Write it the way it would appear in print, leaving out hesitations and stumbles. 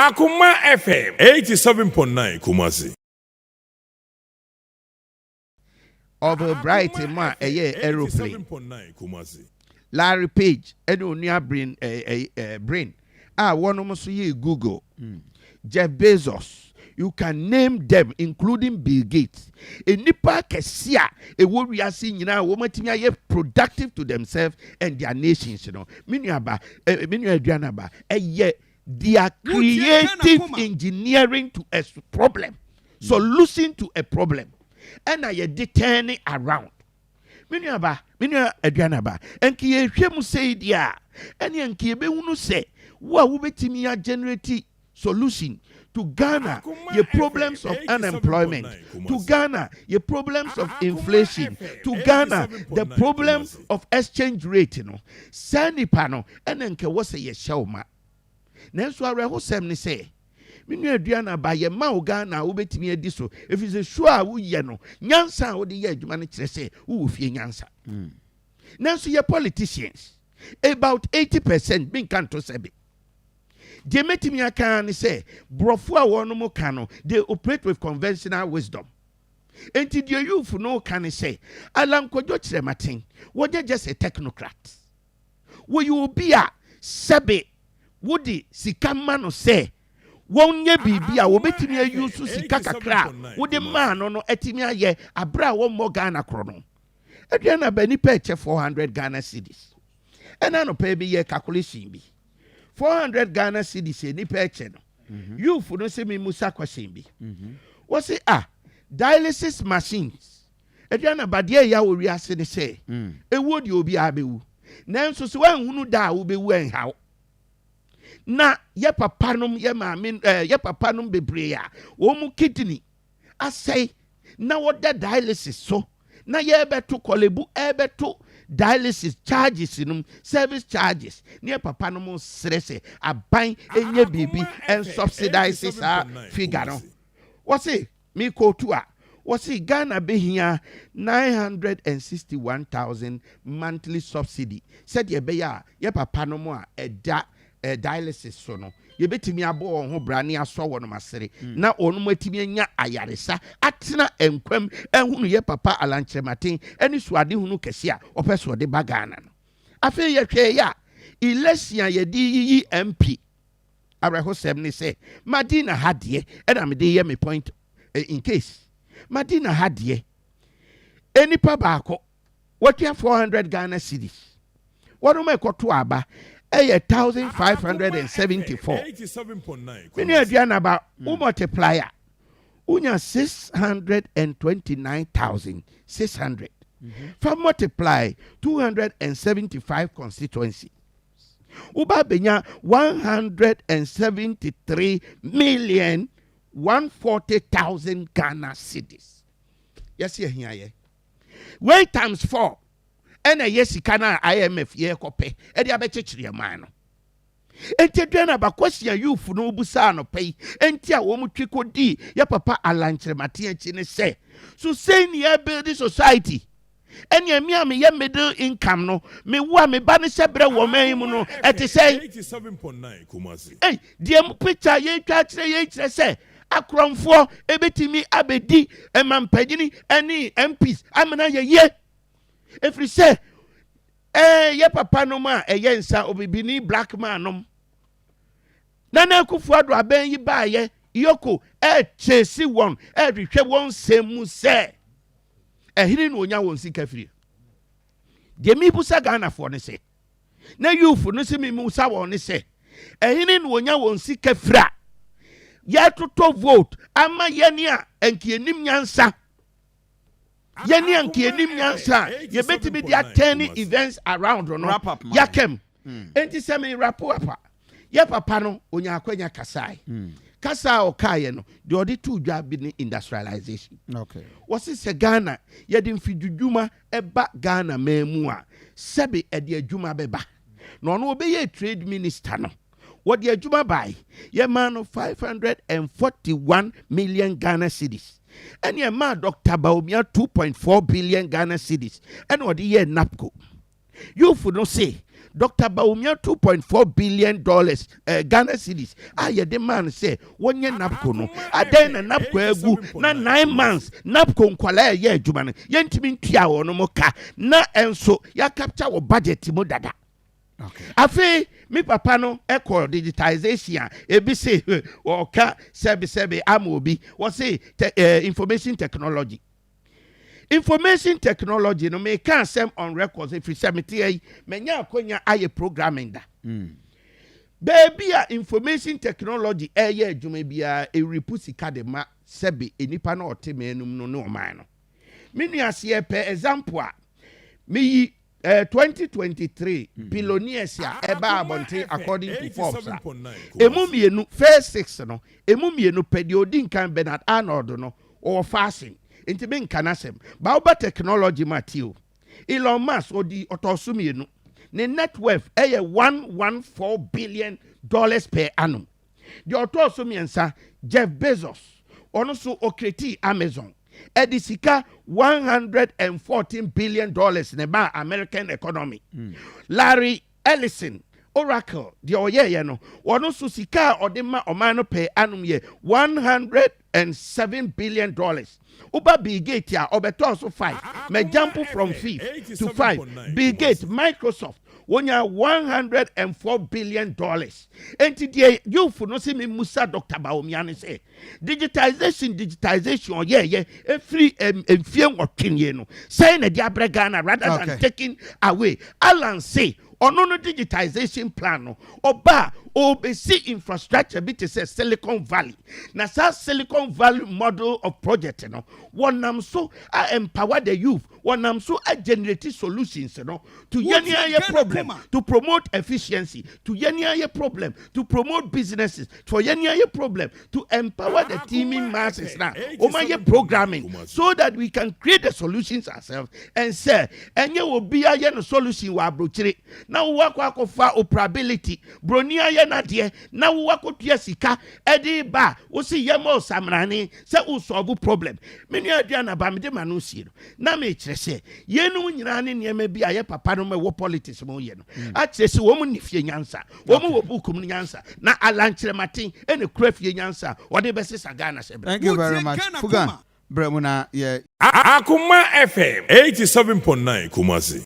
Akoma FM 87.9 Kumasi. Orville Bright mu a ɛyɛɛ aeroplane. Larry Page ne onua Brin, eh, eh, eh, Brin a wɔnom nso yɛɛ Google. Jeff Bezos, you can name them including Bill Gates. Nnipa akɛse a ɛwɔ wiase nyinaa a wɔatumi ayɛ productive to themselves and their nations no. Me nua ba, eh, me nua aduane aba, ɛyɛ their creative engineering to a problem, solution to a problem. Ɛna yɛde turn around. Me nua ba, me nua aduane aba, nka yɛhwɛ mu sei deɛ a, ɛneɛ nka yɛbɛhunu sɛ wo a wobɛtumi a generate solution to Ghana yɛ problems of unemployment, to Ghana yɛ problems of inflation, to Ghana the problem of exchange rate no, saa nipa no ɛna nka ɛwɔ sɛ yɛhyɛ wo ma. Nanso awerɛhosɛm ne sɛ, me nua Aduana ba, yɛma wo Ghana a wobɛtumi adi so, ɛfiri sɛ su a woyɛ no, nyansa a wode yɛ adwuma no kyerɛ sɛ wowɔ fie nyansa. Nanso yɛ politicians, about 80%, menka nto sɛ bi. Deɛ mɛtumi aka ara ne sɛ, borɔfo a wɔnom ka no, they operate with conventional wisdom. Enti deɛ youth no ka ne sɛ, Alan Kwadwo Kyerematen, wɔnyɛ just a technocrat. Wɔyɛ obi a sɛbe wode sika ma no sɛ wɔnyɛ biribi a wɔbɛtumi a use sika kakra a wode maa no no atumi ayɛ aberɛ a wɔmmɔ Ghana korɔ no. Aduane aba nipa ɛkyɛ 400 Ghana cedis. Ɛna anɔpa yi meyɛɛ calculation bi. 400 Ghana cedis a nipa ɛkyɛ no, youth no se memmusa question bi. Wɔse ah, dialysis machines. Aduane aba deɛ ɛya wɔ wiase ne sɛ, ɛwuo deɛ obiara bɛwu. Nanso sɛ woanhunu da a wobɛwu ɛnha wo. Na yɛ papa nom, yɛ maame, eh, yɛ papa nom bebree a wɔn mu kidney asɛe na wɔda dialysis so na yɛrebɛto Korle-Bu ɛrebɛto dialysis charges nom, service charges, na yɛ papa nom srɛ sɛ aban nyɛ biribi nsubsidize saa figure no. Wɔse Me kootu a, wɔse Ghana bɛhia 961,000 monthly subsidy sɛdeɛ ɛbɛyɛ a yɛ papa nom a ɛda dialysis so no, yɛbɛtumi abɔ wɔn ho bra ne asɔ wɔnom asere na wɔnom atumi anya ayaresa atena nkwam ahunu yɛ papa Alan Kyerematen ne suadehunu kɛseɛ a ɔpɛ sɛ ɔde ba Ghana no. Afei yɛhwɛeɛ a, election a yɛde yiyi MP Awerɛhosɛm ne sɛ Madina ha deɛ ɛna mede yɛ me point in case Madina ha deɛ nipa baako watua 400 Ghana cedis wɔnom ɛkɔto aba ɛyɛ 1574 me nua Aduanaba wo multiply a wonya 629,600 fa multiply 275 constituency woba abɛnya 173,140,000 Ghana cedis. Yɛse ahia yɛ. Wei times 4 ɛna ɛyɛ sika no a IMF yɛkɔpɛ ɛde abɛkyekyere yɛn man no. Enti aduan a Bakwasia youth no busaa anɔpa yi enti a wɔn twe kɔdii yɛ papa Allan Kyerematen akyi ne sɛ, so sei ne yɛrebuild society? Ɛnneɛ me a meyɛ middle income no, me wo a me ba no hyɛ berɛ wɔ ɔman yi mu no, ɛte sɛn? Ei, deɛ picture a yɛretwa akyerɛ yei kyerɛ sɛ akorɔmfoɔ ɛbɛtumi abɛdi mampanyini ne MPs amena yɛ yie. Ɛfiri sɛ, ɛɛ yɛ papa nom a ɛyɛ nsa obibini black man nom. Nana Akufo-Addo abɛn yi baayɛ, Yoko ɛɛkyɛsi wɔn, ɛɛhwehwɛ wɔn nsɛm mu sɛ, Ɛhene na ɔnya wɔn sika firi? Deɛ mebusa Ghanafoɔ ne sɛ, na youth no sɛ memusa wɔn ne sɛ, ɛhene na ɔnya wɔn sika firi a yɛtotɔ vote ama yɛne a ɛnka yɛnim nyansa, yɛne a nka yɛnim nyansa a yɛbɛtumi de atɛne events around no yɛakam. Enti sɛ me wrap up a, yɛ papa no ɔnya akwanya kasae. Kasa a ɔkaeɛ no, deɛ ɔde too dwa bi ne industrialization. Wɔse sɛ Ghana yɛde mfididwuma ba Ghana man mu a, sɛbe ɛde adwuma bɛba. Na ɔno ɔbɛyɛɛ trade minister no, wɔde adwuma bae. Yɛmaa no 541 million Ghana cedis. Ɛne ɛmaa Doctor Bawumia 2.4 billion Ghana cedis ɛna ɔde yɛɛ NAPCO. Youth no se Dr. Bawumia $2.4 billion Ghana cedis a yɛde maa no sɛ wɔnyɛ NABCO no, adɛn na NABCO agu na 9 months NABCO nkwalaa ɛyɛ adwuma no, yɛntumi ntua wɔn mo ka, na ɛnso yɛacapture wɔ budget mu dada? Afei mi papa no ɛkɔ digitization a ebi se ɔka sɛbisɛbi ama obi wɔse te, information technology. Information technology no, meka asɛm on records efiri sɛ mete yi, manya akonya ayɛ programming da. Beebi a information technology ɛyɛ adwuma biara, eripu sika de ma sɛbi enipa na ɔte mɛnum no ne ɔman no. Me nua seɛ pɛ example a meyi 2023 billionaires a ɛba abɔnten according to Forbes a, emu mmienu, first six no, emu mmienu pɛ. Deɛ odi nkan, Bernard Arnold no, ɔwɔ fashion nti mi nka n'asɛm ba. Ɔba technology ma ti o, Elon Musk ɔdi ɔtɔ so mmienu, ne net worth ɛyɛ $114 billion per annum. Deɛ ɔtɔ so mmiɛnsa, Jeff Bezos, ɔno nso ɔcreate Amazon, ɛde sika $114 billion ne ba American economy. Larry Ellison, Oracle deɛ ɔyɛɛyɛ no, ɔno nso sika a ɔde ma ɔman no per annum yɛ $107 billion. Woba Bill Gates a ɔbɛtɔɔ so five, mɛ jump from fifth to five, Bill Gates, Microsoft, wonya $104 billion. Nti deɛ youth no sɛ memusa Dr. Bawumia ne sɛ digitization, digitization ɔyɛɛyɛ efiri mfie 8 nie no, sɛn na ɛde abrɛ Ghana rather than taking away? Alan say ɔno no digitization plan no, ɔba a ɔbɛsi infrastructure bi te sɛ Silicon Valley, na saa Silicon Valley model of project no, wɔnam so a empower the youth, wɔnam so a generate solutions no to yɛn ayɛ problem, to promote efficiency, to yɛn ayɛ problem, to promote businesses, to yɛn ayɛ problem, to empower the teeming masses na wɔn ayɛ programming so that we can create the solutions ourselves. And sɛ ɛnyɛ obi ayɛ no solution wɔ aburokyire na wo akɔ akɔfa operability, broni ayɛ n'adeɛ na wo akɔtua sika ɛde ba, wosi yɛ mɔ ɔsamrane sɛ wo solve problem. Me nua aduane aba, mede ma no sie no na mekyerɛ sɛ yɛnum nyinaa ne nneɛma bi a yɛ papa no ma ɛwɔ politics mu yɛ no akyerɛ sɛ wɔn mu ni fie nyansa, wɔn mu wɔ buku mu nyansa, na Alan Kyerematen ɛna kura fie nyansa a wɔde bɛsesa Ghana hyɛ brɛ. Thank you very much. Fuga, brɛ mu na yɛ. Akuma FM 87.9 Kumasi.